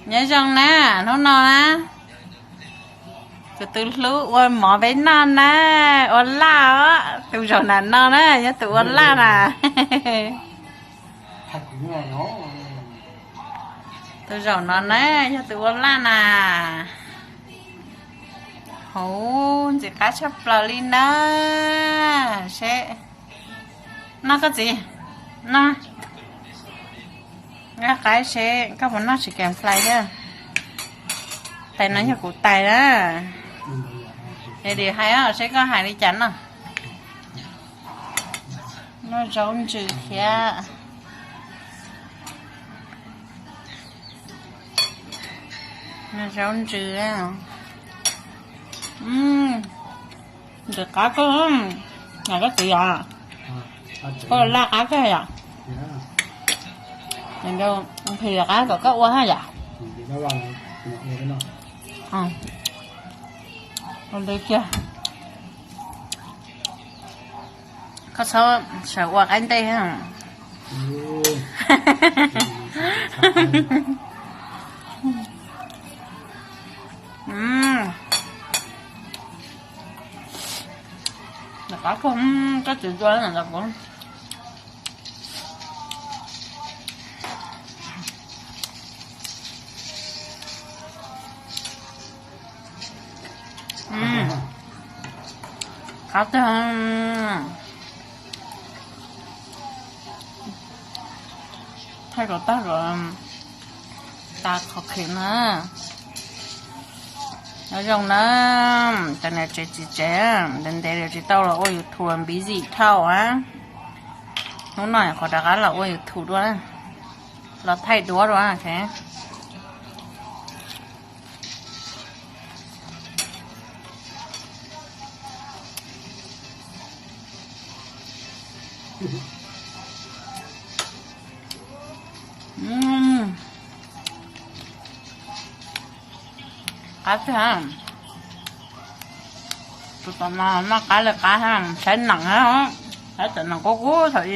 Nyob zoo na, hnub no na, kuv tus hlub ua mov peb noj na, ua laj os, tus zaum no na, yog tus ua laj na. Tus zaum no na, yog tus ua laj na. Hauv, ntxim qab tshaj plaws li na. Seb, noj koj txiv, noj. Nqa qaib seb koj puas noj tsis kees fly thiab. Tais no yog kuv tais na. Yog li hais seb koj hais li cas no. Noj zaub ntsws thiab. Noj zaub ntsws. Ntsws qab kawg, koj txiv yom. Koj laj qab kawg yom. Nphis qab kom koj ua thiab yom. Ua li kiag. Koj txhob sawv ua qaib ntej. Qab kawg, koj txiv tua los kuv. Qab tiag. Thaij kom tag kom tas qhov kheem na. Nyob zoo na, cov niam tsev txiv tsev, ntev ntev tsis tau los ua YouTube, busy dhau a. Hnub no qhov rov qab los ua YouTube dua, los thaij duab dua. Qab tiag. Tus tom no noj qab li qab, saib nees, saib cov nees qub qub thaum ub.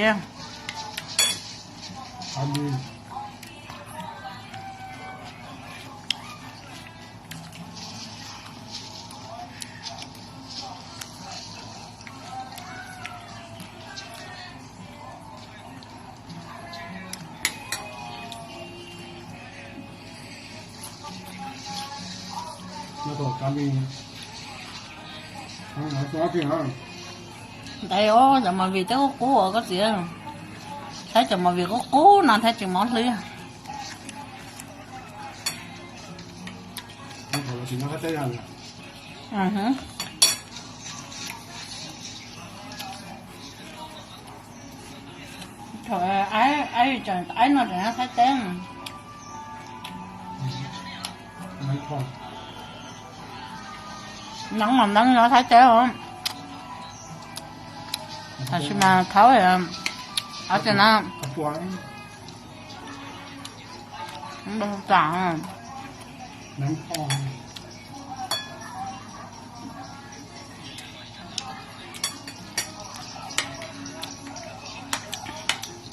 Ntawd os, cov movie twb qub qub os koj txiv. Saib cov movie qub qub no thiaj tsis mob hlwb. Thaum aib, aib no tseem nyob Thaib teb. Neeb mas neeb nyob Thaib teb os. Tab sis mas thaub, o,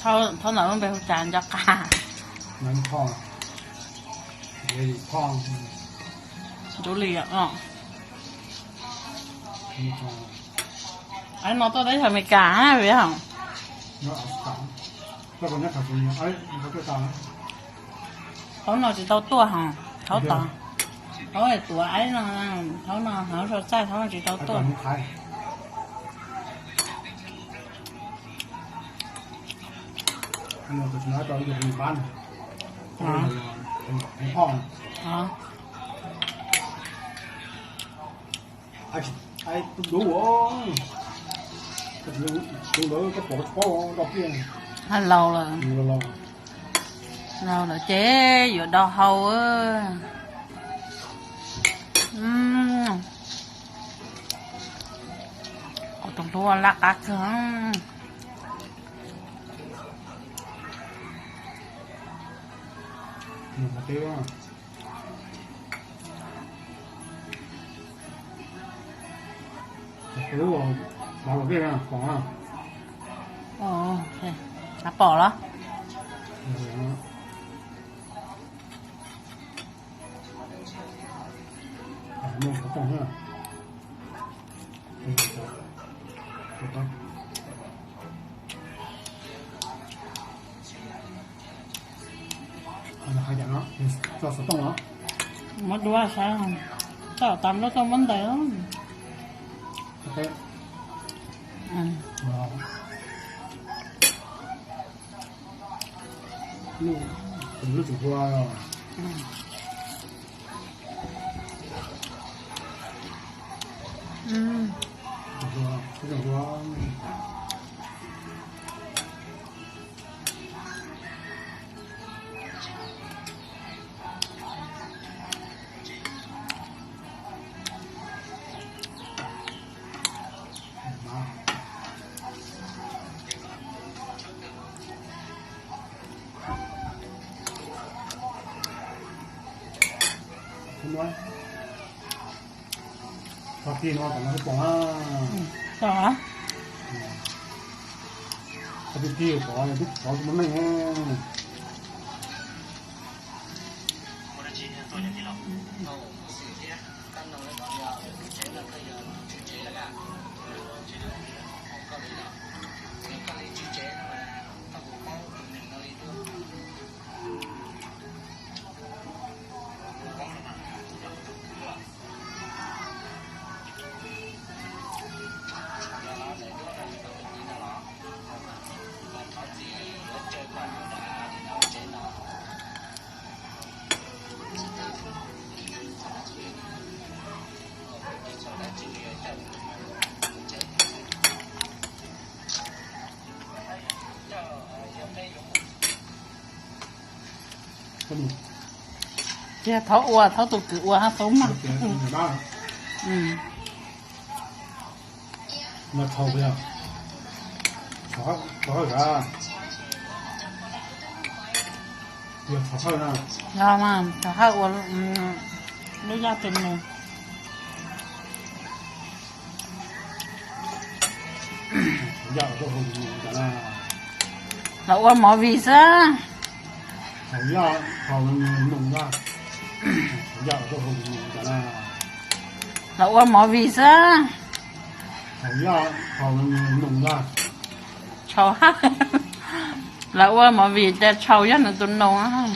Thaub ntawd lub npe hu cas nco qab? Ntxuv li os. Aib no tuaj teb chaws Amelikas vim? Thaub no tsis tau tuaj hos, thaub tod, thaub tuav aib no, thaub no hov sab txaij thaub no tsis tau tuaj. Laus lawm, laus lawm ces yuav do hau. Kuv tus hlub laj qab kawg. Pom los? Muab duab saib, tau tas nroj tau muab ntais. Lub tseem hua. Txog kis no tom no twb pom na. Txog. Txog kis kis pom twb pom tus me meej. Tiag, thaum ua, thaum tus kwv ua hab tau mas. Yog mas, thaum hawj ua lub yaj tus nus. Los ua movie xwb. Los ua movie xwb. Tshau hab. Los ua movie cas tshau yog nws tus nus.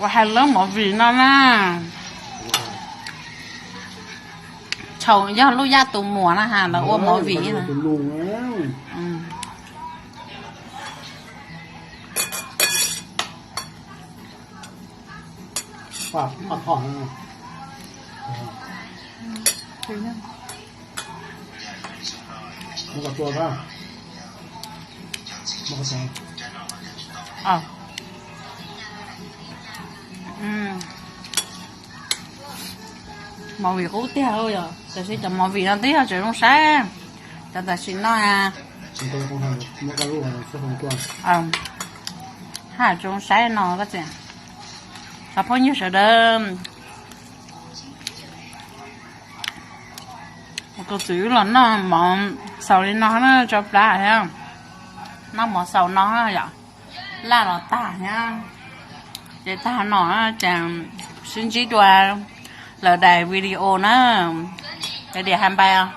Ua hais lub movie no na. Tshau yog lub yaj tus muam na ha, los ua movie na. Movie qub tiag yog, tab sis cov movie no twb yog tseem zoo saib. Cov tam sim no haj tseem zoo saib no koj txiv. Cov phooj ywg sawv daws, tus txiv wb los noj mov xaus li no na, tso plab thiab. Noj mov xaus no yom, laj los tag thiab. Ces tag no ces sib ntsib dua lawm daim video na. Ces tias ha npai os.